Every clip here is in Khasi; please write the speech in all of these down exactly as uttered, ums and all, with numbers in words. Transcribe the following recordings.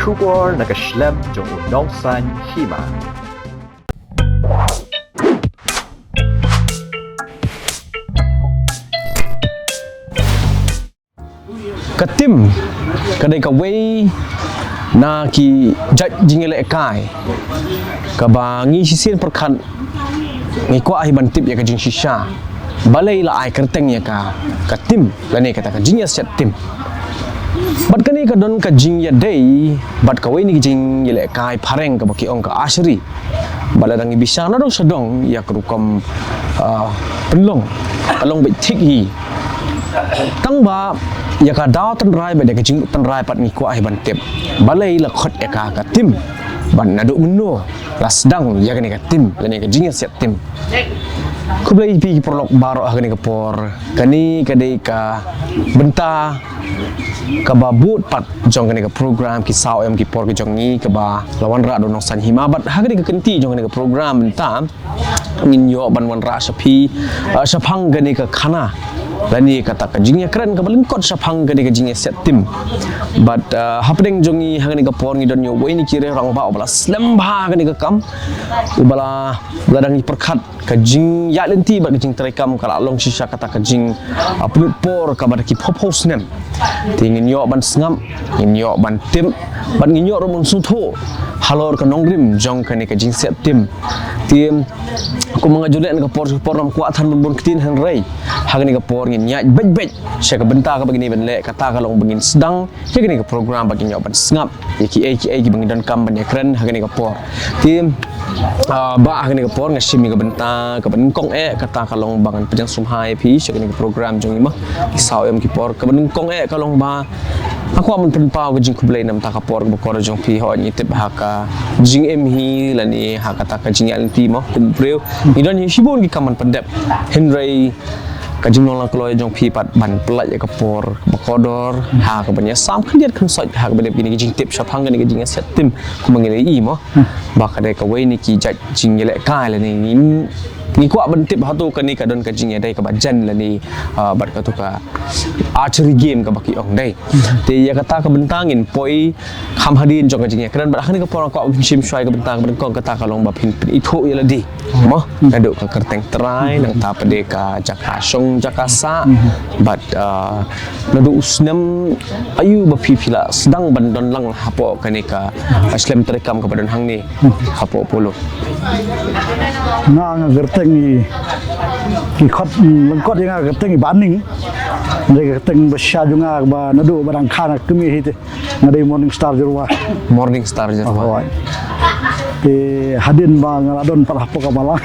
Khubor na ka shlem jong u nongsaiñ hima. Ka tim ka dei kawei na ki jait jingïalehkai kaba ngi shisien pyrkhat ngi kwah hi ban tip ïa ka jingshisha. Balei la ai kyrteng ïa ka, ka tim lane kata ka jingïasiat tim. Bad kane ka don ka jingïadei bad kawei na ki jingïalehkai phareng kaba ki ong ka archery. Bad lada ngi bishar nadong shadong ïa ka rukom, ah, pynlong ka long beit thik hi. Tang ba ïa ka daw tynrai bad ïa ka jingtynrai pat ngi kwah hi ban tip. Balei la khot ïa ka ka tim bad naduh mynno la sdang ïa kane ka tim lane ka jingïasiat tim. Khublei ïa phi ki paralok baroh ha kane ka por. Kane ka dei ka bynta kaba bud pat jong kane ka program Ki Saw Em Ki Por Ki Jong Ngi kaba la wanrah da u nongsaiñ hima. Bad ha kane ka kynti jong kane ka program mynta ngin ïoh ban wanrah sha phi, ah, shaphang kane ka khana lane kata ka jingïakren kaba lyngkot shaphang kane ka jingïasiat tim. Bad, ah, hapdeng jong ngi ha kane ka por ngi don ïa uwei na ki rangbah uba la slem bha ha kane ka kam, uba la, lada ngi pyrkhat ka jingïaid lynti bad ka jingtrei kam ka la long shisha kata ka jing, ah, pynlut por kaba da ki phew phew snem. Te ngin ïoh ban sngap, ngin ïoh ban tip bad ngin ïoh ruh ban sngewthuh halor ka nongrim jong kane ka jingsiat tim. Te kumba nga ju leh na ka por, ka por ngam kwah than ban bun ktien, hynrei ha kane ka por ngin ïaid beit beit sha ka bynta kaba ngin ïa ban leh, kata ka long ba ngin sdang ïa kane ka program ba ngin ïoh ban sngap ïa kiei kiei kiba ngi donkam ban ïakren ha kane ka por. Te, ah, ba ha kane ka por nga shim ïa ka bynta kaba nyngkong eh, kata ka long ba ngan pdiang sngewbha ïa phi sha kane ka program jong ngi mo, Ki Saw Em Ki Por. Kaba nyngkong eh ka long ba nga kwah ban pynpaw ka jingkhublei na ka bynta ka por kaba kordor jong phi. Hooid ngi tip ha ka jingim hi lane ha kata ka jingïaid lynti mo kum u briew ngi don hi shibun ki kam ban pyndep, hynrei ka jinglong lang kloi jong phi pat ban pynlait ïa ka por kaba kordor ha kaban ïasam khyndiat khynsoit ha kaba dep kine ki jingtip shaphang kane ka jingïasiat tim kumba ngi la ïohi mo. Ba ka dei kawei na ki jait jingïalehkai lane ngi, ngi kwah ban tip hato kane ka don ka jingïadei kaba jan lane, ah, bad kato ka archery game kaba ki ong dei. Te ïa kata ka bynta ngin poi kham hadien jong ka jingïakren bad ha kane ka por nga kwah ban shim shuwa ïa ka bynta kaba nyngkong, kata ka long ba phin pynithuh ïa lade mo, naduh ka kyrteng trai, nangta pat de ka jaka shong jaka sah, bad, ah, naduh u snem aïu ba phi, phi la sdang ban don lang hapoh kane ka, ah, shlem treikam kaba don hangne hapoh Polo. Nga, nga kyrteng i, ki khot, mm, lyngkot ïa nga kyrteng i Bah Ning. Nga kyrteng ba shisha jong nga ba naduh ba dang kha nga kmie hi te nga dei Morning Star Jyrwa. Morning Star Jyrwa. Hooid. Te hadien ba nga la don pat hapoh ka balang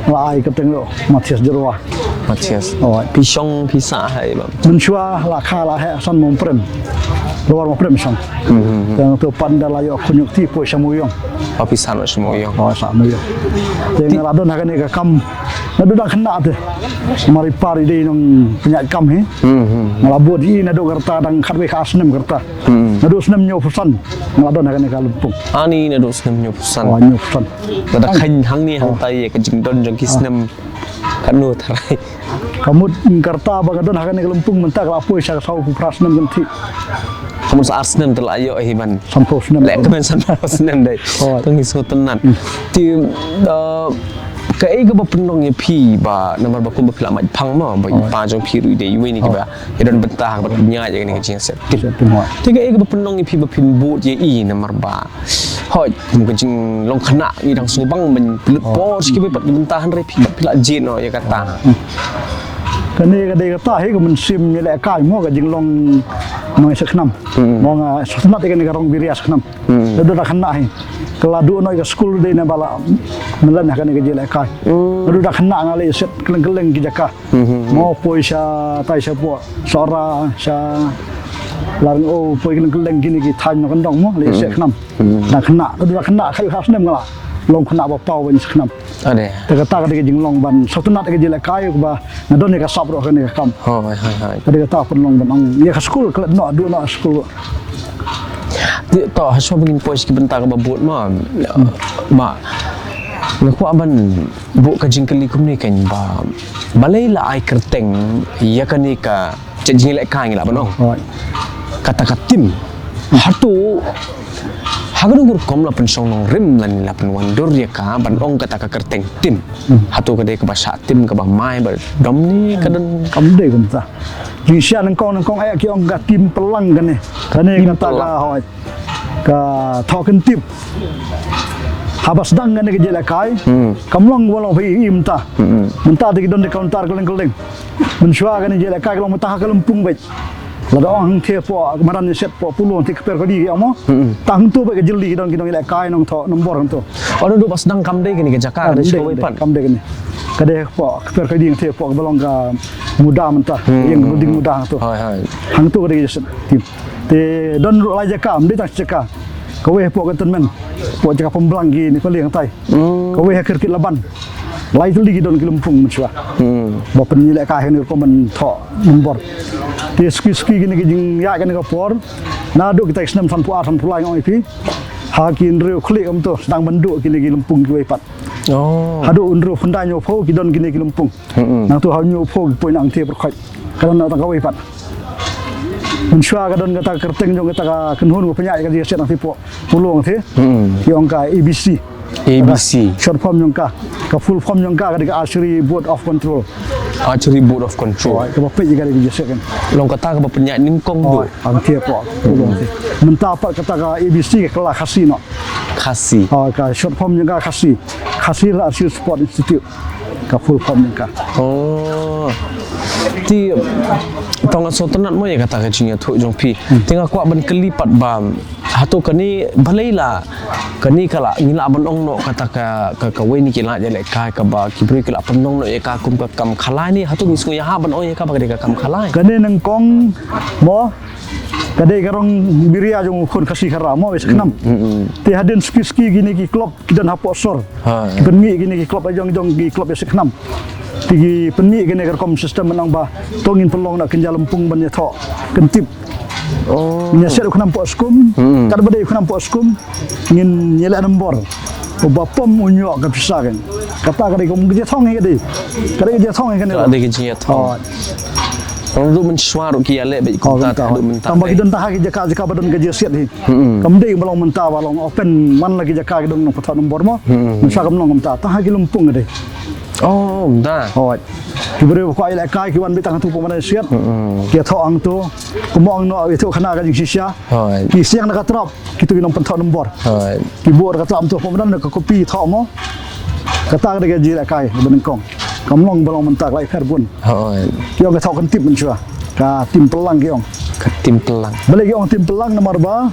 nga la ai kyrteng ruh Mathias Jyrwa. Mathias. Hooid. Phi shong phi sah ha i bam? Mynshuwa la kha la heh san Mawprem. Lower Mawprem shong. Hmm, hmm, hmm. Te nga tu pat ynda la ïoh khun ïoh kti poi sha Mawïong. Oh, phi sah noh sha Mawïong. Oh, sah Mawïong. Te nga la don ha kane ka kam naduh dang khynnah te. Namar i pa i dei nongpynïaid kam hi. Hmm, hmm. Nga la bud i naduh ka rta dang khatwei khatar snem ka rta. Hmm. Naduh snem hynñiewphew san nga la don ha kane ka lympung. Ani naduh snem hynñiewphew san. Oh, hynñiewphew san. Lada kheiñ hangne hangtai ïa ka jingdon jong ki snem katno tharai? Ka mut ka rta ba nga don ha kane ka lympung mynta ka la poi sha ka sawphew phra snem jong phi. Ka mut sa ar snem te la ïoh hi ban. Sanphew snem. Leh kmen sanphew snem dei. Oh. To ngi sngewtynnat. Hmm. Te, uh, kaei kaba pynlong ïa phi ba namar ba kumba phi la mait phang mo ba i pa jong phi ruh i dei iwei na kiba ïa don bynta ha kaba pynïaid ïa kane ka jingïasiat tim. Tim, hooid. Te kaei kaba pynlong ïa phi ba phin bud ïa i namar ba hooid kum ka jinglong khynnah ngi dang sngewbang ban pynlut por sha kiwei pat ki bynta, hynrei phi pat phi la jied noh ïa kata. Hmm. Kane ka dei kata hi ka mynsiem ïalehkai mo, ka jinglong nongïasaid khnam. Hmm. Mo nga sngewtynnat ïa kane ka rong biria sa khnam. Hmm. Naduh dang khynnah hi ka la duh noh ïa ka skul dei na ba la mlien ha kane ka jingïalehkai. Hmm. Naduh dang khynnah nga leit ïasiat kylleng kylleng ki jaka. Hmm, hmm, hmm. Mo poi shatai shapoh Sohra sha Larngow, poi kylleng kylleng kine ki thaiñ na kyndong mo, leit ïasiat khnam. Hmm. Dang khynnah, naduh dang khynnah khaïu kha snem nga la long khynnah ba paw ban ïasiat khnam. Ade. Te kata ka dei ka jinglong ban sngewtynnat ïa ka jingïalehkai ba nga don ïa ka sap ruh ha kane ka kam. Hooid, hooid, hooid. Ka dei kata pynlong ban ong ïa ka skul klet noh, duh noh skul. Te to, ha shuwa ba ngin poi sha ki bynta kaba bud mo, ma nga kwah ban buh ka jingkylli kumne keiñ ba balei la ai kyrteng ïa kane ka jait jingïalehkai ngi lah ban ong. Hooid. Kata ka tim. Hato ha kano ka rukom la pynshong nongrim lane la pynwandur ïa ka ban ong kata ka kyrteng tim? Hato ka dei kaba shah tim kaba mai ba dom ne ka don? Kam dei kumta. Jingshisha nyngkong nyngkong eh ki ong ka tim pyllang kane. Kane kata ka hoi. Ka thoh kyntip. Haba sdang kane ka jingïalehkai. Kam long ba long phi im ta. Mynta te ki don te counter kylleng kylleng. Mynshuwa kane jingïalehkai ka long mynta ha ka Lympung beit. Lada ong hangtei hapoh madan Ïashet hapoh Polo hangtei Kperkali ki ong mo. Tang hangto beit ka jylli ki don ki nongïalehkai nongthoh nombor hangto. Oh, naduh ba sdang kam dei kane ka jaka ka dei sha kawei pat. Kam dei kane. Ka dei hapoh Kperkali hangtei hapoh kaba long ka Muda mynta. Ïa ka building Muda hangto. Hoi hoi. Hangto ka dei ka jingïashet tim. Te don ruh lai jaka, ym dei tang shi jaka. Kawei hapoh cantonment, hapoh jaka pynblang ki Nepali hangtai. Kawei ha Kyrkiad Laban. Lai tylli ki don ki Lympung mynshuwa. Ba pynïalehkai ha kane ka rukom ban thoh nombor. Te suki suki kine ki jingïaid kane ka por. Naduh kita ki snem sanphew ar sanphew lai nga ong ïa phi. Ha ki hynriew khlieh kumto sdang ban duh kine ki Lympung kiwei pat. Oh. Haduh hynriew phew khyndai hynñiew phew ki don kine ki Lympung. Nangto ha hynñiew phew ki poi na hangtei Pyrkhat. Ka don na tang kawei pat. Mynshuwa ka don kata ka kyrteng jong kata ka kynhun ka pynïaid ka jingïashet hangtei hapoh Polo hangtei. Ki ong ka A B C. A B C. Short form jong ka. Ka full form jong ka ka dei ka Archery Board of Control. Archery Board of Control. Oh, kaba peit ïa ka dei ka jingïashet kan. Long kata kaba pynïaid nyngkong duh. Oh, hangtei hapoh Polo hangtei. Mynta pat kata ka A B C ka kylla Khasi noh. Khasi. Oh, ka short form jong ka Khasi. Khasi Archery Sport Institute. Ka full form jong ka. Oh. Te tang nga sngewtynnat mo ïa kata ka jingïathuh jong phi. Te nga kwah ban kylli pat ba hato kane balei la kane ka la ngi lah ban ong noh kata ka, ka, kawei na ki lad ïalehkai kaba ki briew ki la pynong noh ïa ka kum ka kam khalai ne hato ngi sngew ïa ha ban ong ïa ka ba ka dei ka kam khalai? Kane nyngkong mo ka dei ka rong biria jong u khun Khasi Khara mo ïa shi khnam. Te hadien suki suki kine ki club ki don hapoh sor. Ki pynmih kine ki club jong jong ki club ïa shi khnam. Te ki pynmih kine ka rukom system ban ong ba to ngin pynlong na kynja Lympung ban ïathoh kyntip. Ngin ïashet u khnam poh skum. Katba dei u khnam poh skum ngin ïaleh nombor. Uba pom u ñiuh ka pisa kan. Kata ka dei ka jingïathong hi ka dei. Ka dei ka jingïathong hi ka dei. Ka dei ka jingïathong. Ruh mynshwa ruh ki ïaleh beit kumta haduh mynta. Tang ba ki don ta ha ki jaka jaka ba don ka jingïashet hi. Kam dei ba long mynta ba long open man la ki jaka ki don nongpynthoh nombor mo. Mynshwa kam long kumta tang ha ki Lympung ka dei. Oh, kumta. Hooid. Ki briew ba kwah ïalehkai ki wan beit tang hangto hapoh madan ïashet. Ki ïathoh hangto. Kumno ong noh ïathuh khana ka jingshisha. Ki siang da ka trap kito ki nongpynthoh nombor. Ki buh da ka trap hangto hapoh madan da ka kopi thoh mo. Kata ka dei ka jingïalehkai ba nyngkong. Kam long ba long mynta ka la ïapher bun. Ki ong ka thoh kyntip mynshuwa. Ka tim pyllang ki ong. Ka tim pyllang. Balei ki ong tim pyllang namar ba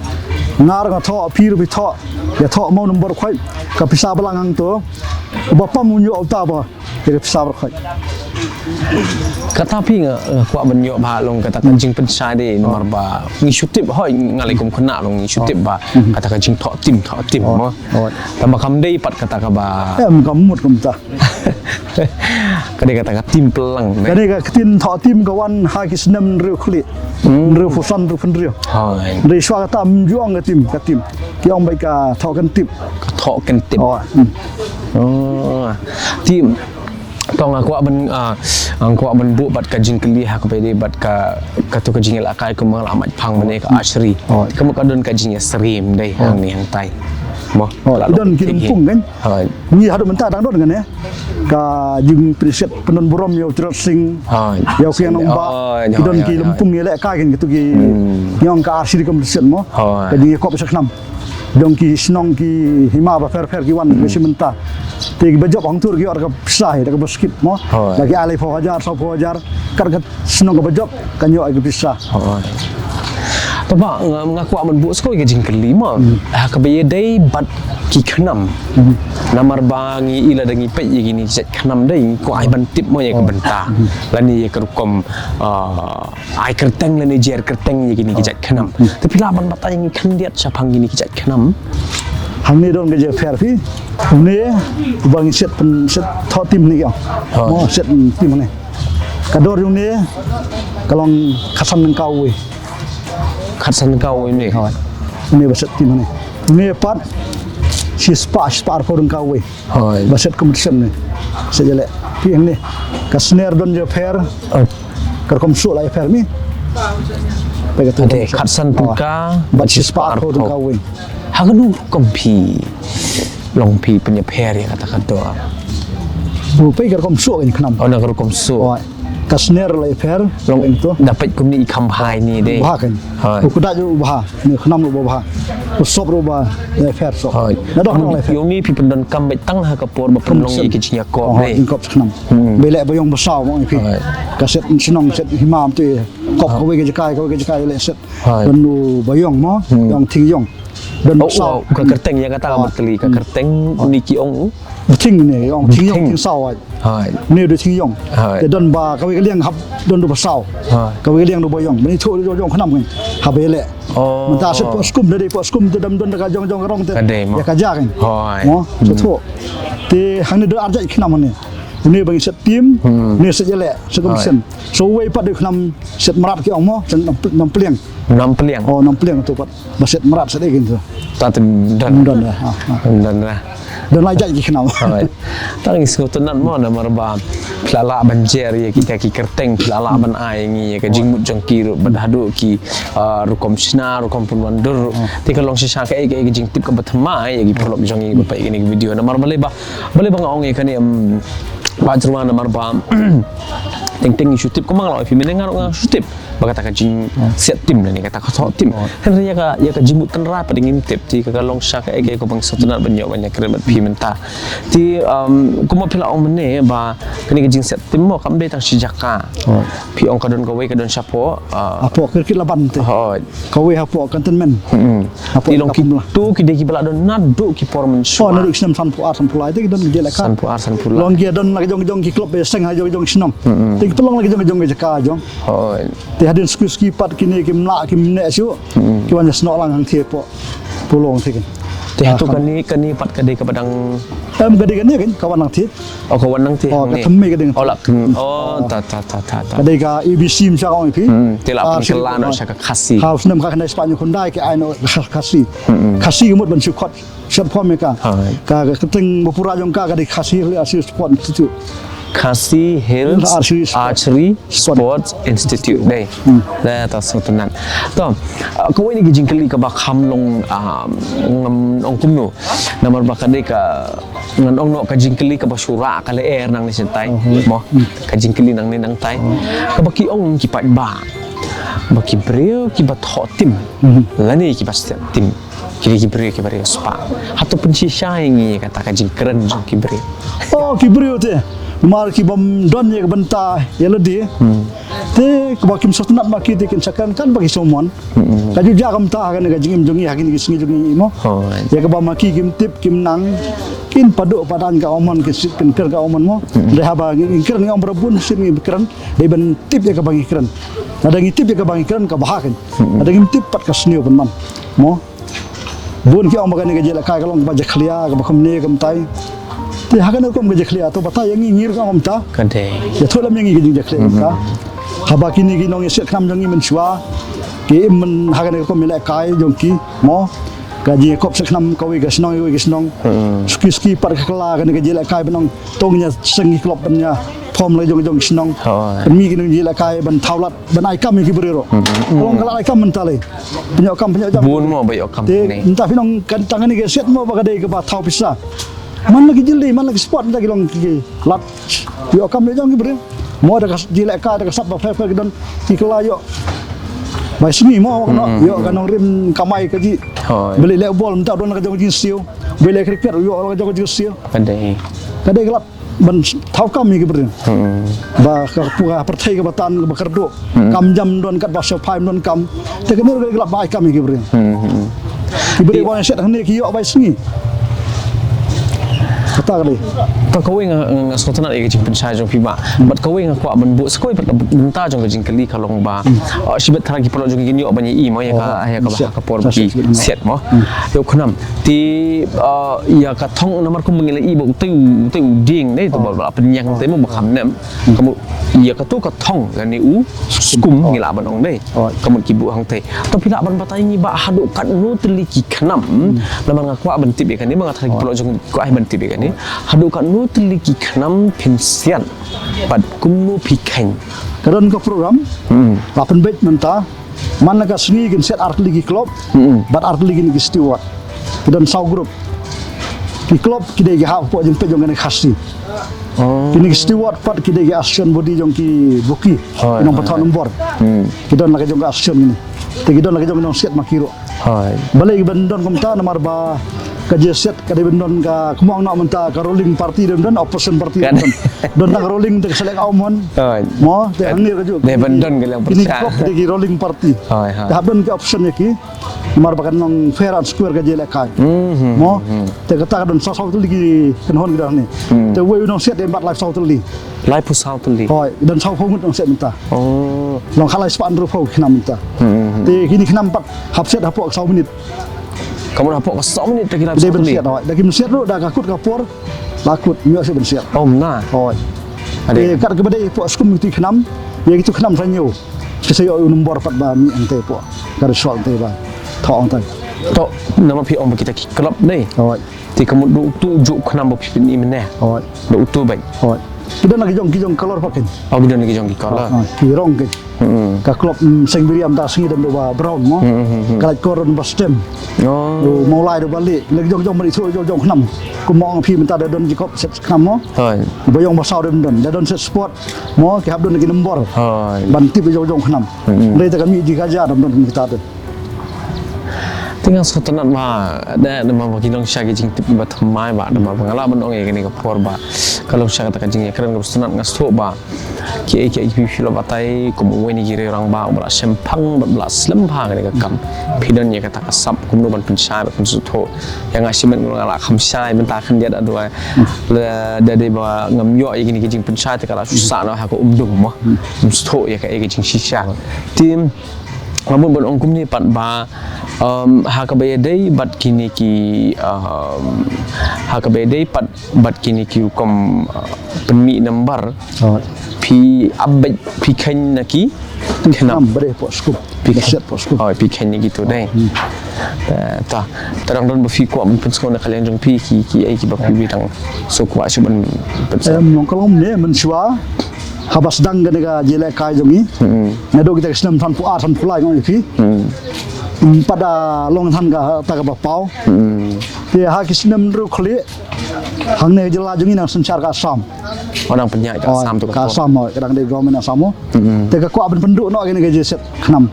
nga ruh nga thoh phi ruh phi thoh. Ïathoh mo nombor khoit. Ka pisa ba lang hangto. Uba pom u ñiuh uta ba. Ïa ka pisa ba khoit. Kata phi nga, nga kwah ban ïoh ba long kata ka jingpynshai de namar ba ngi shu tip hooid nga lei kum khynnah long ngi shu tip ba kata ka jingthoh tim thoh tim mo. Tang ba kam dei pat kata kaba. Em kam mut kumta. Ka dei kata ka tim pyllang. Ka dei ka ktien thoh tim ka wan ha ki snem hynriew khlieh. Hynriew phew san hynriew phew hynriew. Hooid. Dei shuwa kata ym ju ong ka tim ka tim. Ki ong beit ka thoh kyntip. Ka thoh kyntip. Oh. Tim. To nga kwah ban, ah, nga kwah ban buh bad ka jingkylli ha kaba ïadei bad ka, kato ka jingïalehkai kumba nga la mait phang mynne ka archery. Ka mut ka don ka jingïasyriem dei hangne hangtai. Mo. Ki don ki Lympung kan. Ngi haduh mynta dang don kane. Ka jingpynsiat pyndon burom ïa u Tirot Sing. Ïa u Kiang Nangbah. Ki don ki Lympung ïalehkai kan kito ki. Ngi ong ka archery competition mo. Ka jingïakop ïa shi khnam. Jong ki shnong ki hima bapher bapher ki wan ki shi mynta. Te kiba jop hangto ki ïoh da ka pisa hi da ka basket mo. Da ki ar laiphew hajar, sawphew hajar. Kat ka shnong kaba jop kan ïoh ïa ka pisa. Te ba nga, nga kwah ban buh sa kawei ka jingkylli mo. Ha kaba ïadei bad ki khnam. Namar ba ngi i lada ngi peit ïa kine ki jait khnam dei ngi kwah ai ban tip mo ïa ka bynta. Lane ïa ka rukom, ah, ai kyrteng lane jer kyrteng ïa kine ki jait khnam. Te phi lah ban batai ïa ngi khyndiat shaphang kine ki jait khnam. Hangne don ka jingpher phi. Une ba ngi siat pyn siat thoh tim ne ki ong. Mo siat tim ne. Ka dor jong une ka long khatsan tyngka uwei. Khatsan tyngka uwei ne. Une ba siat tim ne. Une pat shispah, shispah arphew tyngka uwei. Ba siat competition ne. Siat ïaleh. Phi hangne. Ka sner don jingpher. Ka rukom suk la ïapher mi. Peit ka tu. Ade, khatsan tyngka bad shispah arphew tyngka wei. Ha kano rukom phi long phi pynïapher ïa kata ka dor? Peit ka rukom suk ka khnam. Oh, na ka rukom suk. Ka sner la ïapher long. Da peit kumne i kham bha ine de. Bha kan. U kdai ruh bha, ne khnam ruh bha. U sop ruh bha, la ïapher sop. Na dok la ïapher. Ïa une phi pyndonkam beit tang ha ka por ba pynlong ïa ki jingïakop de. Jingkop khnam. Ba leh ba ïong ba saw mo phi. Ka set shnong set hima tu. Kop kawei ka jaka, kawei ka jaka ïa leh set. Don u ba ïong mo, ïong thing ïong. Don u saw. Ka kyrteng ïa kata ka markali, ka kyrteng ni ki ong. Thing ne ïong thing ïong thing saw. Ne u dei thing ïong. Te don ba kawei ka liang hap don u ba saw. Kawei ka liang u ba ïong. Mane thoh u ïong khnam kan. Hap ïa leh. Mynta set poh skum da dei poh skum te dam don da ka jong jong ka rong te. Ïa ka ja kan. Mo, thoh. Te hangne don ar jait khnam hangne. Une ba ngi set tim, une set ïaleh, set komisen. So wei pat dei khnam set mrad ki ong mo, set nam pliang. Nam pliang. Oh, nam pliang tu pat. Ba set mrad set dei kin tu. Ta tu don. Don dah. Don dah. Don lai jait ki khnam. Tang ngi sngewtynnat mo namar ba phi la lah ban jer ïa kita ki kyrteng, phi la lah ban ai ngi ïa ka jingmut jong ki ruh bad haduh ki rukom shna, rukom pynwandur. Te ka long shisha kaei kaei ka jingtip kaba thymmai ïa ki paralok jong ngi ba peit ïa kane ka video namar balei ba Balei ba nga ong ïa kane, em, Bah Jyrwan namar ba teng teng ngi shu tip kumba nga la ong ïa phi mynne nga ruh nga shu tip ba kata ka jingsiat tim lane kata ka thoh tim. Hynrei ïa ka, ïa ka jingmut tynrai pat ngim tip, te ka, ka long shisha kaei kaei kaba nga sngewtynnat ban ïoh ban ïakren bad phi mynta. Te, em, kumba phi la ong mynne ba kane ka jingsiat tim mo kam dei tang shi jaka. Phi ong ka don kawei ka don shapoh, ah, hapoh Kirkitlaban te. Kawei hapoh cantonment. Hapoh Ti long Kongkam lah. Kitu ki dei kiba la don naduh ki por mynshuwa. Oh, naduh ki snem sanphew ar sanphew lai te ki don ki jingïalehkai. Sanphew ar sanphew lai. Long ki don la ki jong ki jong ki club ba ïaseng ha jong ki jong ki shnong. Te ki pynlong la ki jong ki jong ki jaka jong. Hooid. Te hadien suki suki pat kine kim lah kim neh shuh. Ki wan ïasnoh lang hangthie hapoh Pulong te kin. Te hato kane, kane pat ka dei kaba dang. Em, ka dei kane kin ka wan hangthie. Oh, ka wan nangtei. Oh, hangne. Ka thymmei ka dei. Oh, la, hmm. Oh, ta, ta, ta, ta, ta. Ka dei ka A B C mynta ka ong ïa phi. Hmm, te la pynkylla noh sha ka Khasi. Ha u snem ka khyndai spah hynñiew khyndai ki ai noh ka Khasi. Hmm, hmm. Khasi ka mut ban shu khot short form ïa ka. Hai. Ka, ka kyrteng ba pura jong ka ka dei Khasi Hills Archery Sport Institute. Khasi Hills Archery Sport. Archery Sport Institute dei. Hmm. Da ta sngewtynnat. To, ah, kawei na ki jingkylli kaba kham long, ah, ngam ong kumno. Namar ba ka dei ka ngan ong noh ka jingkylli kaba shu rah ka lyer nangne sha tai. Mhm. Mo, ka jingkylli nangne nangtai. Kaba ki ong ki paidbah ba ki briew kiba thoh tim lane kiba siat tim ki dei ki briew kiba riewspah. Hato pynshisha ïa ngi kata ka jingkren jong ki briew? Oh, ki briew te. Namar ki bym don ïa ka bynta ïa lade. Hmm. Te kaba kim sngewtynnat ma ki te kin sa kren kan ba ki sngewmon. Mm-mm. Ka ju jia kumta ha kane ka jingim jong ngi ha kine ki sngi jong ngi mo. Hooid. Ïa kaba ma ki kim tip kim nang kin paduh padan ka ong mon kin sit kin kren ka ong mon mo. Mm-mm. Te haba ngi kren ngi ong ba bun sit ngi kren dei ban tip ïa kaba ngi kren. Lada ngi tip ïa kaba ngi kren ka bha kan. Mm-mm. Lada ngim tip pat ka sniew ban man mo. Bun ki ong ba kane ka jingïalehkai ka long kaba jakhlia kaba kumne kumtai. Te ha kane ka rukom ka jakhlia to batai ïa ngi ngi ruh kumta. Ka dei. Ïathuh lem ïa ngi ka jingjakhlia kumta. Haba kine ki nongïasaid khnam jong ngi mynshuwa ki im ha kane ka rukom ïalehkai jong ki mo. Ka jingïakop said khnam kawei ka shnong kawei ka shnong. Suki suki pat ka kylla kane ka jingïalehkai ban ong to ngin ïaseng ki club ban ïa form la jong jong ki shnong. Hooid. Pynmih ki nongïalehkai ban thaw lad ban ai kam ïa ki briew ruh. Hmm. Ka long ka lad ai kam mynta lei. Pynïoh kam pynïoh jam. Bun mo ba ïoh kam. Te mynta phi nong kan tang kane ka siat mo ba ka dei kaba thaw pisa. Man la ki jylli man la ki sport mynta ki long ki lad. Ïoh kam ïoh jam ki briew. Mo da ka jingïalehkai da ka sap ba pher pher ki don ki kylla ïoh. Bai sngi mo no ïoh ka nongrim kamai ka ji. Hooid. Balei leh bol mynta don la ka jong ka jingsiew. Balei leh cricket ïoh la ka jong ka jingsiew. Ka dei. Ka dei ka lad. Ban thaw kam ïa ki briew. Hmm. Ba ka pyrthei kaba tan kaba kyrduh. Hmm. Kam jam don kat ba sha phai don kam. Te ka mut ka lad ba ai kam ïa ki briew. Hmm, hmm. Ki briew ba shet hangne ki ïoh bai sngi. Kata ka dei. Ta kawei nga, nga, nga sngewtynnat ïa ka jingpynshai jong phi ba. Bad kawei nga kwah ban buh sa kawei pat ka bynta jong ka jingkylli ka long ba. Hmm. Ah, shibit tharai ki paralok jong ngi kin ïoh ban ïohi mo ïa ka, ïa ka ba ha ka por ki siat mo. Hmm. Ïa u khnam. Te, ah, ïa ka thong namar kum ba ngi la i ba utei, utei u dieng dei to ba la pynïeng te mo ba kham nem. Ka mut ïa kato ka thong lane u skum ngi lah ban ong dei. Ka mut ki buh hangtei. To phi lah ban batai ngi ba haduh katno tylli ki khnam. Namar nga kwah ban tip ïa kane ba nga tharai ki paralok jong ngi kwah ban tip ïa kane. Haduh katno tylli ki khnam phin siat bad kumno phi kheiñ. Ka don ka program. Hmm. La pynbeit mynta. Man la ka sngi kin siat artylli ki club, bad artylli kine ki steward. Ki don saw group. Ki club ki dei ki hap hapoh jingpeit jong kane ka Khasi. Kine ki steward pat ki dei ki association body jong ki bookie. Ki nongpynthoh nombor. Ki don la ka jong ka association kine. Te ki don la ka jong ki nongsiat ma ki ruh. Balei ki ban don kumta, namar ba ka jingsiat ka dei ban don ka, kumno ngan ong mynta, ka ruling party dei ban don, opposition party dei ban don. Don tang ka ruling te ka select out mon. Mo, te hangne ka jong. Dei ban don ka liang pyrshah. Kine ki club ki dei ki ruling party. Te hap don ki opposition ïa ki. Namar ba kan long fair and square ka jingïalehkai. Mo, te kata ka don saw saw tylli ki kynhun ki don hangne. Te uwei u nongsiat dei bat lai saw tylli. Laiphew saw tylli. Hooid, don sawphew ngut nongsiat mynta. Long khatlai spah hynriewphew ki khnam mynta. Te kine ki khnam pat hap siat hapoh ka saw minit. Ka mut hapoh ka saw minit te ki laiphew saw tylli. Dei ban siat, hooid. Da kim siat ruh, da ka kut ka por la kut, ym ïoh shuh ban siat. Hooid. Te kat kaba dei hapoh skum kitu ki khnam, ïa kitu ki khnam sa ñiew. Ki sa ïoh u nombor pat ba mih hangtei hapoh ka result hangtei ba thoh hangtei. To, namar phi ong ba kita ki club dei. Hooid. Te ka mut da utu u juh khnam ba phi pyni mynne. Hooid. Da utu beit. Hooid. Ki don la ki jong ki jong color pat kin. Oh, ki don la ki jong ki color. Ki rong ki. Ka club Seng Biria mynta sngi don da ba brown mo. Ka lait kor don ba stem. U Mawlai da ba lieh. La ki jong jong ba ithuh jong jong khnam. Kumba ong phi mynta da don ki kop set khnam mo. Hooid. Ba ïong ba saw da don. Da don set spot. Mo, ki hap don ki nombor. Ban tip ïa jong jong khnam. Hynrei te ka mih ji ka ja dam don kita te. Te nga sngewtynnat ba da, namar ba ki long sha ki jingtip ba thymmai ba, namar ba nga lah ban ong ïa kane ka por ba ka long sha kata ka jingïakren kaba sngewtynnat. Nga sngewthuh ba kiei kiei ki phi la batai kum uwei na ki riew rangbah uba la shemphang bad ba la slem bha kane ka kam. Phi don ïa kata ka sap kumno ban pynshai bad pynsngewthuh. Ïa nga shimet nga la kham shai mynta khyndiat, haduh la da dei ba ngam ïoh ïa kine ki jingpynshai te ka la shu sah noh ha ka umdum mo. Ngam sngewthuh ïa kaei ka jingshisha. Te nga mut ban ong kumne pat ba, um, ha kaba ïadei bad kine ki, um, ha kaba ïadei pat bad kine ki rukom, uh, pynmih number. Phi ap beit, phi kheiñ na ki khnam. Khnam ba dei hapoh skum. Phi kheiñ. Ba siat hapoh skum. Oh, phi kheiñ na kitu dei. Eh, ta, ta dang don ba phi kwah ban pynsngew na ka liang jong phi ki, kiei kiba phi dang sngewkwah shuh ban pynsngew. Em, long ka long ne mynshuwa. Haba sdang kane ka jingïalehkai jong ngi. Naduh kita ki snem sanphew ar sanphew lai nga ong ïa phi. Ym pat da long than kata kaba paw. Te ha ki snem hynriew khlieh hangne ka jylla jong ngi nang synshar ka Assam. Oh, nang pynïaid ka Assam tu ka Assam, oh, ka dang dei government Assam mo. Te ka kwah ban pynduh noh kane ka jingsiat khnam.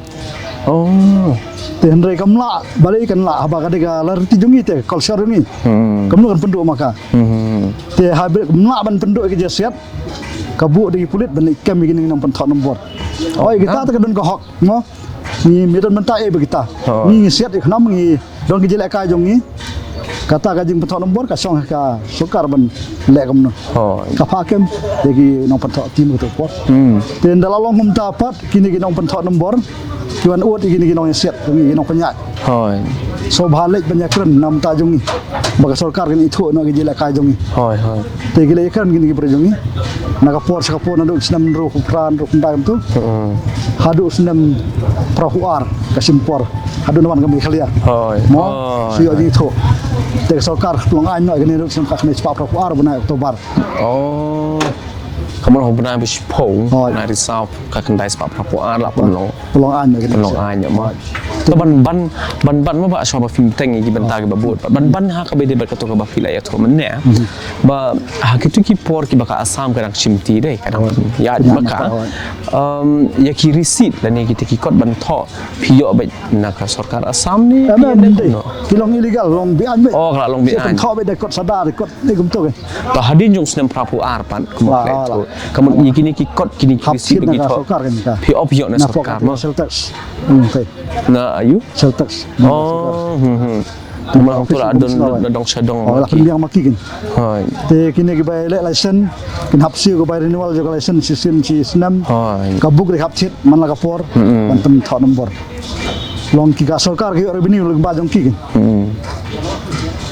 Oh. Te hynrei kam lah, balei kan lah, haba ka dei ka la riti jong ngi te, culture jong ngi. Kam lah kan pynduh ma ka. Te haba kam lah ban pynduh ka jingsiat, ka buh da ki pulit ban leit kem ïa kine ki nongpynthoh nombor. Oi, kita te ka don ka hok mo. Ngi, ngi don bynta eh ba kita. Ngi, ngi siat ïa khnam, ngi don ki jingïalehkai jong ngi. Kata ka jingpynthoh nombor ka shong ha ka sorkar ban leh kumno. Ka phah kem ïa ki nongpynthoh team kato por. Te ynda la long kumta pat kine ki nongpynthoh nombor ki wan ud ïa kine ki nongsiat, ki nongpynïaid. Sngewbha leit ban ïakren na bynta jong ngi ba ka sorkar kan ithuh noh ki jingïalehkai jong ngi. Te ki la ïakren kine ki briew jong ngi. Na ka por sha ka por naduh snem hynriewphew phra hynriewphew khyndai kumto. Haduh snem phra phew ar ka shim por. Haduh naba wan ka Meghalaya. Mo, shu ïoh jingithuh. Te ka sorkar ka pynlong aiñ noh ïa kane haduh snem ka khyndai spah phra phew ar bnai October. Oh. Ka mut ha u bnai ba shiphew, bnai Risaw, ka khyndai spah phra phew ar la pynlong. Pynlong aiñ ïa kane. Pynlong aiñ ïa mo. Te ban, ban, ban, ban mo ba shuwa ba phim bteng ïa ki bynta kiba bud. Ban, ban ha kaba ïadei bad kato kaba phi la ïathuh mynne. Ba ha kitu ki por kiba ka Assam ka dang shimti dei, ka dang ïaid ma ka. Um, ïa ki receipt lane kita ki kot ban thoh phi ïoh beit na ka sorkar Assam ne? Em, em, dei. Ki long illegal, long beaiñ beit. Oh, ka la long beaiñ. Phi thoh beit da kot SADA, da kot ne kumto ke. To hadien jong u snem phra phew ar pat kumba phi la ïathuh. Ka mut ïa kine ki kot, kine ki receipt ba ki thoh phi ïoh na sorkar mo. Sales tax. Na aïu? Sales tax. Oh, hmm, hmm. Kumba hangto la don, la don sha dong. Oh, la pynbiang ma ki kin. Te kine kiba leh license kin hap siew ka bai renewal jong ka license shi snem shi snem. Ka buk dei hap thied man la ka por ban pynthoh nombor. Long ki ka sorkar ki ïoh revenue lyngba jong ki kin.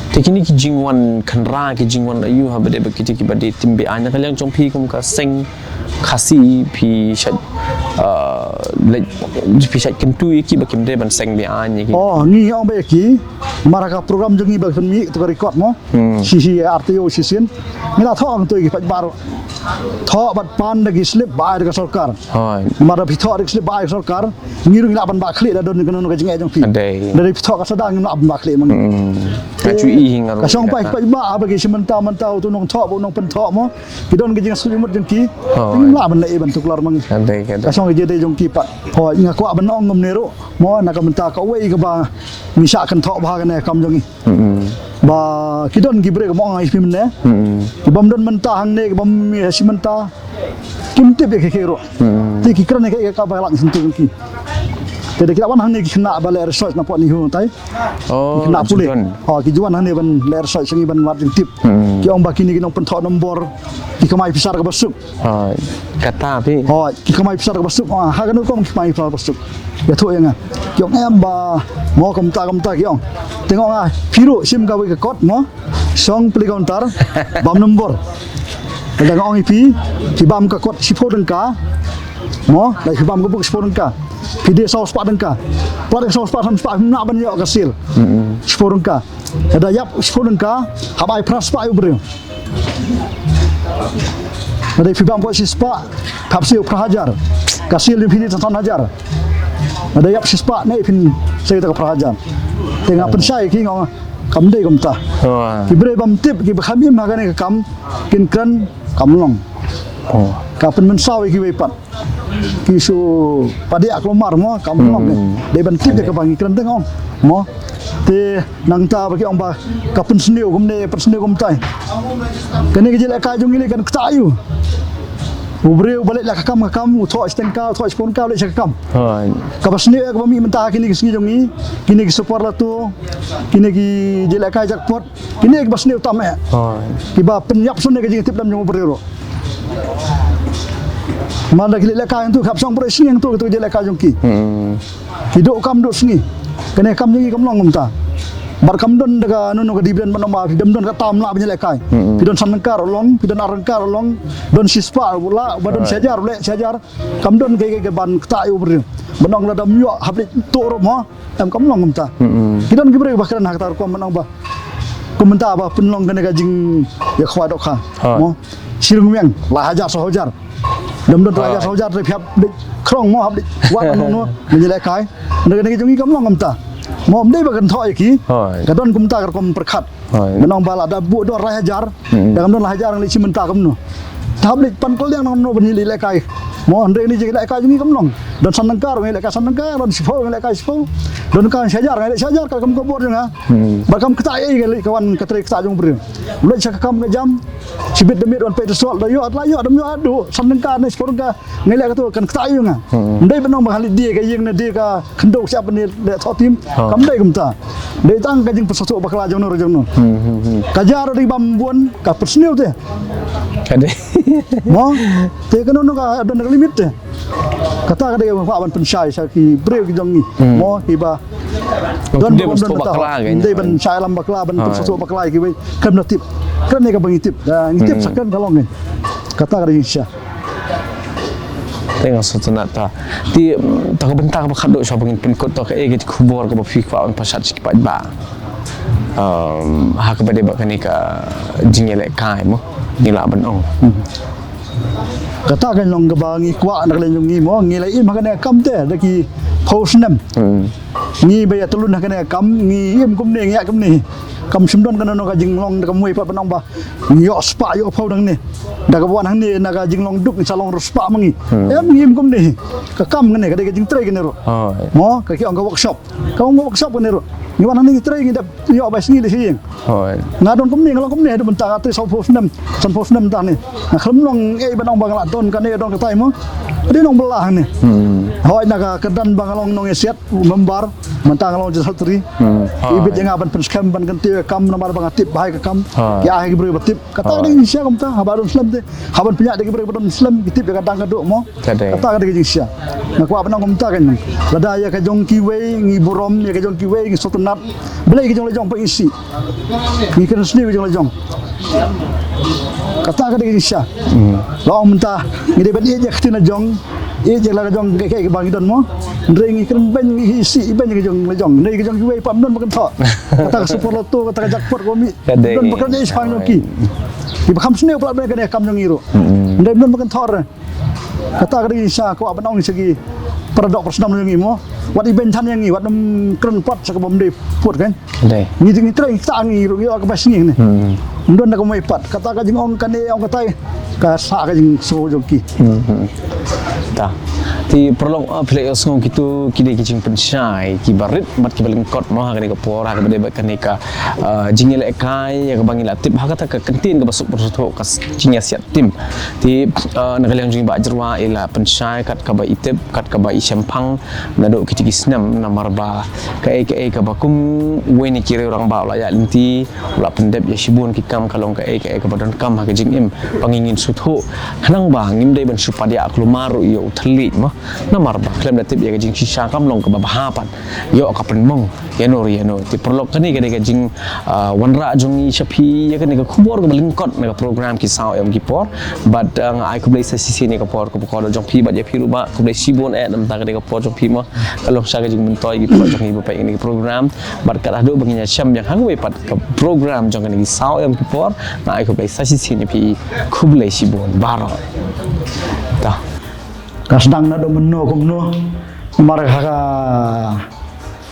Te kine ki jingwan khynra, ki jingwan aïu haba dei ba kiti kiba dei tim beaiñ na ka liang jong phi kum ka seng Khasi phi shait, uh, leit, phi shait kyntu ïa ki ba kim dei ban seng beaiñ ïa ki. Oh, ngi ong ba ïa ki. Namar ka program jong ngi ba pynmih to ka record mo. Hmm. Shi shi ar taïew shisien. Ngi la thoh hangto ïa ki paidbah ruh. Thoh bad pan da ki slip ba ai da ka sorkar. Hooid. Namar da phi thoh da ki slip ba ai da ka sorkar. Ngi ruh ngi lah ban bah khlieh da don kano kano ka jingeh jong phi. Dei. Da dei phi thoh ka sdang ngim lah ban bah khlieh ma ngi. Hmm. Ka shu i hi nga ruh ka shong paidbah ba ki shi mynta mynta uto u nongthoh bad u nongpynthoh mo. Ki don ka jingsngewsih jong ki. Hooid. Ngim lah ban leh ban tuklar ma ngi. Dei, dei. Ka shong ka jingdei jong ki pat. Hooid, nga kwah ban ong kumne ruh. Mo, na ka bynta kawei kaba ngi shah kynthoh bha kane ka kam jong ngi. Mm-mm. Ba ki don ki briew, mo, nga ong ïa phi mynne. Mm-mm. Ki bym don mynta hangne, ki bym ïa shi mynta. Kim tip ïa ki, ki ruh. Mm-mm. Te ki kren ïa ki kaba lah shisha jong ki. Te da ki la wan hangne ki khynnah ba leh research na pdeng hi u tai. Oh, ki khynnah pule. Ki ju wan. Ha, ki ju wan hangne ban leh research sha ngi ban wad jingtip. Mm-mm. Ki ong ba kine ki nongpynthoh nombor ki kamai pisa da kaba suk. Hooid. Kata phi. Hooid, ki kamai pisa da kaba suk. Ah, ha kano rukom ki kamai pisa da kaba suk. Ïathuh ïa nga. Ki ong em ba mo kumta kumta ki ong. Te nga ong ah, phi ruh shim kawei ka kot mo. Shong plie counter. Bam nombor. Lada nga ong ïa phi, phi bam ka kot shiphew tyngka. Mo, lada phi bam ka buk shiphew tyngka. Phi die saw spah tyngka. Pat ka saw spah, san spah, phim lah ban ïoh ka sil. Mm-mm. Shiphew tyngka. Lada ïap shiphew tyngka, hap ai phra spah ïa u briew. Lada phi bam ka shi spah, hap siew phra hajar. Ka sil jong phi ne tang san hajar. Lada ïap shi spah ne phin siew ta ka phra hajar. Te nga pynshai ki nga ong kam dei kumta. Oh. Ki briew bym tip, kiba kham im ha kane ka kam, kin kren kam long. Oh. Ka pynmynsaw ïa kiwei pat. Ki shu padiah kulmar mo, kam long. Hmm. Dei ban tip ïa kaba ngi kren te nga ong. Mo. Te nangta ba ki ong ba ka pynsniew kumne, pynsniew kumtai. Kane ka jingïalehkai jong ngi lei kan ktah ïa u. U briew ba leit la ka kam ka kam, u thoh shi tyngka, u thoh shiphew tyngka, u leit sha ka kam. Hooid. Kaba sniew ïa kaba mih mynta ha kine ki sngi jong ngi, kine ki superlato, kine ki jingïalehkai jackpot, kine kiba sniew tam eh. Hooid. Kiba pynïap shane ka jingtip lem jong u briew ruh. Namar da ki leit lehkai hangto, ki hap shong baroh shisngi hangto, hangto ki jingïalehkai jong ki. Hmm. Ki duh kam duh sngi. Kane kam jong ngi kam long kumta. Bad kam don da kano kano ka dividend ban ong ba phi dang don ka tam lah ban ïalehkai. Hmm. Phi don san tyngka ruh long, phi don ar tyngka ruh long, don shi spah ruh lah, ba don shi hajar ruh leh shi hajar. Kam don kaei kaei ban ktah ïa u briew. Ban ong lada ym ïoh hap leit tuh ruh mo. Em kam long kumta. Mm-mm. Ki don ki briew ba kren ha kata ka rukom ban ong ba. Kum mynta ba pynlong kane ka jingïakhwai dohkha. Ha. Mo. Shi ryngwiang, lai hajar saw hajar. Lada ym don lai hajar saw hajar te phi hap leit khrong mo, hap leit wad kano kano ban ïalehkai. Kane ka jong ngi kam long kumta. Mo, ym dei ba kynthoh ïa ki. Hooid. Ka don kumta ka rukom pyrkhat. Hooid. Ban ong ba lada buh dor lai hajar, hmm, da kam don lai hajar ngan leit shim bynta kumno. Te hap leit pan kylliang nangno ban ïalehkai. Mo, hynrei kane ka jingïalehkai jong ngi kam long. Don san tyngka ruh ngan ïalehkai san tyngka, don shiphew ngan ïalehkai shiphew. Don ka shi hajar ngan ïaleh shi hajar, ka kam ka bor jong nga. Hmm. Bad kam ktah ei ka leit ka wan ka trei ktah jong u briew. Leit sha ka kam ka jam. Shibit da miet wan peit da sot, da ïoh, da ïoh, da ïoh haduh san tyngka ne shiphew tyngka. Ngi leh kato kan ktah ïa nga. Hmm. Ym dei ban ong ba khlem die ka ïing ne die ka khyndew sha ban leh thoh tim. Ha. Kam dei kumta. Dei tang ka jingpynsngewthuh bakla jong no jong no. Hmm, hmm, hmm. Ka jar dei bam bun ka pynsniew te. Ka dei. Mo, te kano kano ka don ka limit te. Kata ka dei ka kwah ban pynshai sha ki briew ki jong ngi. Hmm. Mo, kiba don, dei ban don sngewthuh bakla, dei ban shai lam bakla, ban pynsngewthuh bakla kiwei. Khlem da tip. Kane kaba ngi tip. Ngi tip sa kane ka long ngi. Kata ka dei sha. Te nga sngewtynnat ta. Te, mm, ta ka bynta kaba khatduh shuwa ba ngin pynkut, ta kaei ka khubor kaba phi kwah ban pashat sha ki paidbah. Um, ha kaba dei bad kane ka jingïalehkai mo, ngi lah ban ong. Kata ka long kaba ngi kwah na ka liang jong ngi mo, ngi la im ha kane ka kam te da ki phew snem. Hmm. Ngi ba ïa tylli na kane ka kam, ngi im kumne, ngi ïa kumne. Kam shym don kano kano ka jinglong da ka mui pat ban ong ba ngi ïoh spah ïoh phew nangne. Da kaba wan hangne na ka jinglong duk ngi sa long ruh spah ma ngi. Hmm. Em, ngi im kumne. Ka kam kane ka dei ka jingtrei kane ruh. Oh. Mo, ka ki ong ka workshop. Ka ong ka workshop kane ruh. Ngi wan hangne ngi trei ngi dep ïoh bai sngi lei sha ïing. Hooid. Nga don kumne, nga long kumne, haduh mynta nga trei saw phew snem, san phew snem mynta ne. Nga khlem long ei ban ong ba nga la don kane don katai mo. Dei nongbylla hangne. Hmm. Hooid, na ka kyrdan ba nga long nongïasaid, u member, mynta nga long secretary. Hmm. Ibit ïa nga ban pynskhem ban kyntiew ïa ka kam namar ba nga tip bha ïa ka kam. Ha. Ki ai ki briew ba tip. Kata ka dei ka jingshisha kumta, haba don slem te. Haba pynïaid da ki briew ba don slem, ki tip ïa ka dang ka duh mo. Ka dei. Kata ka dei ka jingshisha. Nga kwah ban ong kumta kan. Lada ïa ka jong kiwei ngi burom, ïa ka jong kiwei ngi sngewtynnat. Balei ka jong la jong pat ngi sih. Ngi kren sniew ka jong la jong. Kata ka dei ka jingshisha. Hmm. La ong mynta ngi dei ban ïeit ïa ka ktien la jong. Ïeit ïa la ka jong kaei kaei kaba ngi don mo. Hynrei ngi kren beiñ, ngi isih beiñ ïa ka jong la jong. Hynrei ka jong kiwei pat ym don ba kynthoh. Kata ka Super Lotto, kata ka jackpot kaba mih. Ym don ba kren ïa i shipang jong ki. Kiba kham sniew palat ban ïa kane ka kam jong ngi ruh. Hynrei ym don ba kynthoh re. Kata ka dei shisha ka kwah ban ong sha ki para doh para snam jong ngi mo. Wat ibeiñ than ïa ngi, wat nym kren pat sha kaba ym dei put kan. Dei. Ngi jing ngi trei ngi ktah ngi ruh ngi ïoh kaba sngi ne. Ym don da kumwei pat. Kata ka jingong kane ong katai ka sah ka jingsngew jong ki. Ta. Te paralok, ah, phi la ïohsngew kito ki dei ki jingpynshai kiba rit bad kiba lyngkot mo ha kane ka por, ha kaba dei bad kane ka, ah, jingïalehkai ïa kaba ngi la tip ha kata ka kyntien kaba suk ba suk ka jingïasiat tim. Te, ah, na ka liang jong i Bah Jyrwa i la pynshai kat kaba i tip, kat kaba i shemphang naduh kiti ki snem, namar ba kaei kaei kaba kum uwei na ki riew rangbah u la ïaid lynti, u la pyndep ïa shibun ki kam, ka long kaei kaei kaba donkam ha ka jingim ba ngi ngin sngewthuh. Khnang ba ngim dei ban shu padiah kulmar ruh ïa u thylliej mo. Namar ba khlem da tip ïa ka jingshisha kam long kaba bha pat. Ïoh ka pynmong ïano re ïano. Te paralok, kane ka dei ka jing, ah, wanrah jong ngi sha phi ïa kane ka khubor kaba lyngkot na ka program Ki Saw Em Ki Por. Bad, ah, nga ai khublei sa shisien ïa ka por kaba kordor jong phi bad ïa phi ruh Bah, khublei shibun eh namar kane ka por jong phi mo. Ka long shisha ka jingmyntoi ïa ki paralok jong ngi ba peit ïa kane ka program. Bad kat haduh ba ngin ïashem biang ha kawei pat ka program jong kane Ki Saw Em Ki Por, nga ai khublei sa shisien ïa phi, khublei shibun baroh. Ta. Ka sdang naduh mynno kumno, namar ha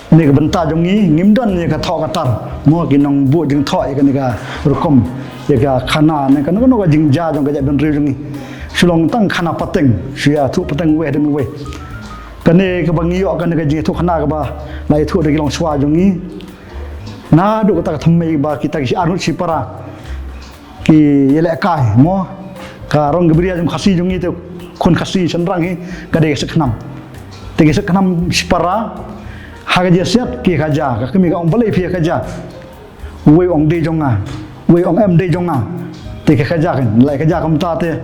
kane ka bynta jong ngi ngim don ïa ka thoh ka tar mo, ki nongbuh jingthoh ïa kane ka rukom ïa ka khana ne kano kano ka jingjia jong ka jaitbynriew jong ngi. Shu long tang khana pateng, shu ïathuh pateng uwei hadien uwei. Kane kaba ngi ïoh kane ka jingïathuhkhana kaba la ïathuh da ki longshuwa jong ngi. Naduh kata ka thymmei ba kita ki arngut shipara ki ïalehkai mo. Ka rong ka biria jong Khasi jong ngi te khun Khasi shynrang hi ka dei ka sekhnam. Te ka sekhnam shipara ha ka jingïasiat ki khaja, ka kmie ka ong balei phi khaja. Uwei u ong dei jong nga, uwei u ong em dei jong nga. Te ka khaja kan, la khaja kumta te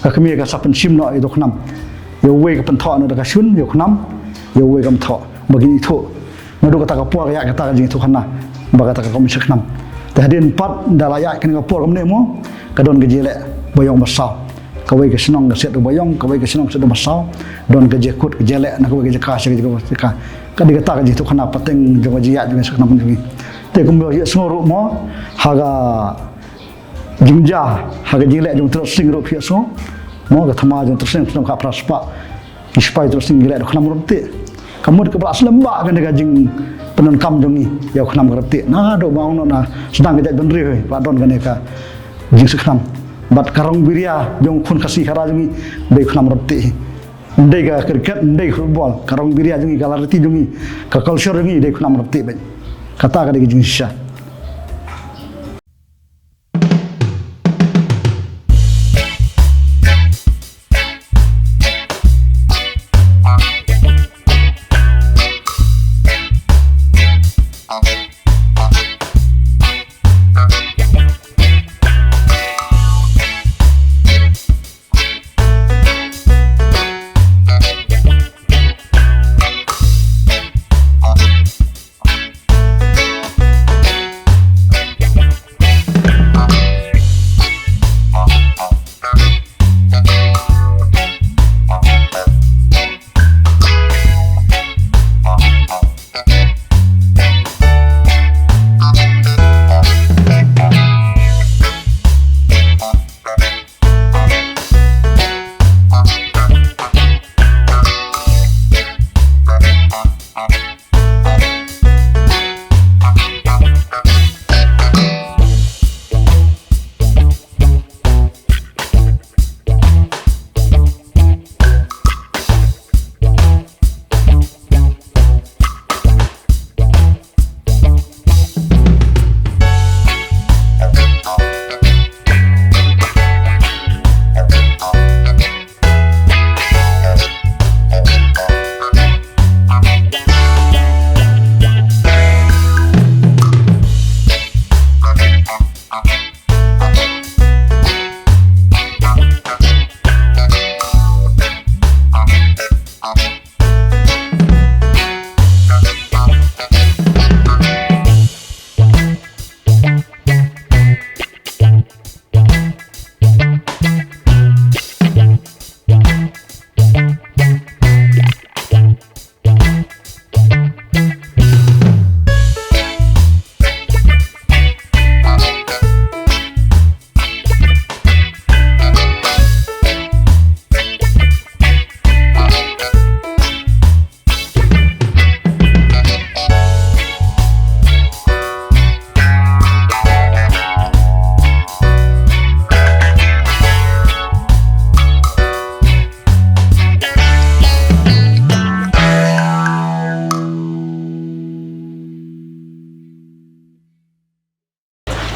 ka kmie ka sa pynshim noh ïa u khnam. Ïa uwei ka pynthoh noh da ka shun ïa u khnam, ïa uwei kam thoh. Ba kin ithuh. Naduh kata ka por ka ïaid kata ka jingïathuhkhana ba kata ka rukom sekhnam. Te hadien pat da la ïaid kane ka por kumne mo, ka don ka jingïaleh baïong basaw. Kawei ka shnong ka siat u baïong, kawei ka shnong ka siat u basaw. Don ka jingkut ka jingïaleh na kawei ka jaka sha ka jaka. Ka dei kata ka jingïathuhkhana pateng jong ka jingïaid jong ka sekhnam jong ngi. Te kumba ïohsngew ruh mo, ha ka jingjia, ha ka jingleh jong u Tirot Sing ruh phi ïohsngew mo, ka thma jong u Tirot Sing, thma ka phra spah. Ki sipai u Tirot Sing ki leh da u khnam ryntih. Ka mut kaba la slem bha kane ka jingpyndonkam jong ngi ïa u khnam ka ryntih. Naduh ba ong noh na sdang ka jaitbynriew hi ba don kane ka jingsekhnam. Bad ka rong biria jong u khun Khasi khara jong ngi dei u khnam ryntih hi. Ym dei ka cricket, ym dei ka football, ka rong biria jong ngi, ka la riti jong ngi, ka culture jong ngi dei u khnam ryntih beit. Kata ka dei ka jingshisha.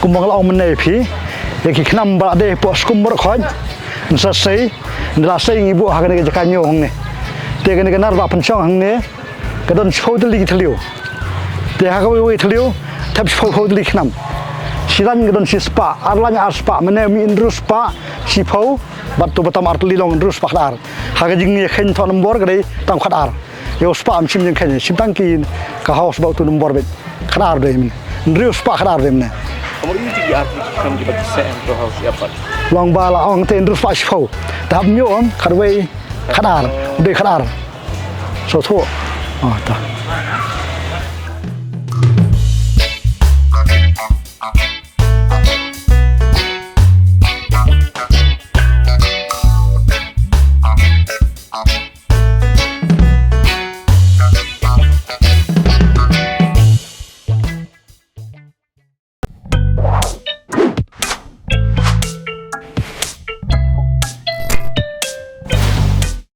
Kumba nga la ong mynne ïa phi, ïa ki khnam ba la dei hapoh Skum Myrkhoit, ngi sa sei, ngi la sei ngi buh ha kane ka jaka ñiew hangne. Te kane ka nar ba pynshong hangne, ka don shiphew tylli ki thliew. Te ha kawei kawei thliew, thep shiphew phew tylli ki khnam. Shi lain ka don shi spah, ar lain ar spah, mane mih hynriew spah, shiphew, bad tu ba tam ar tylli long hynriew spah khatar. Ha ka jingïakheiñ thoh nombor ka dei tang khatar. Ïa u spah ym shim jingkheiñ, shim tang ki ka house ba utu nombor beit. Khatar dei mane. Hynriew spah khatar dei mane. Ka mut ïa ki ar tylli ki khnam kiba ki seh hangto ha u shyiap pat. Long ba la ong te hynriew spah shiphew. Te hap ñiew em, khatwei khatar, u dei khatar. Sngewthuh. Oh, ta.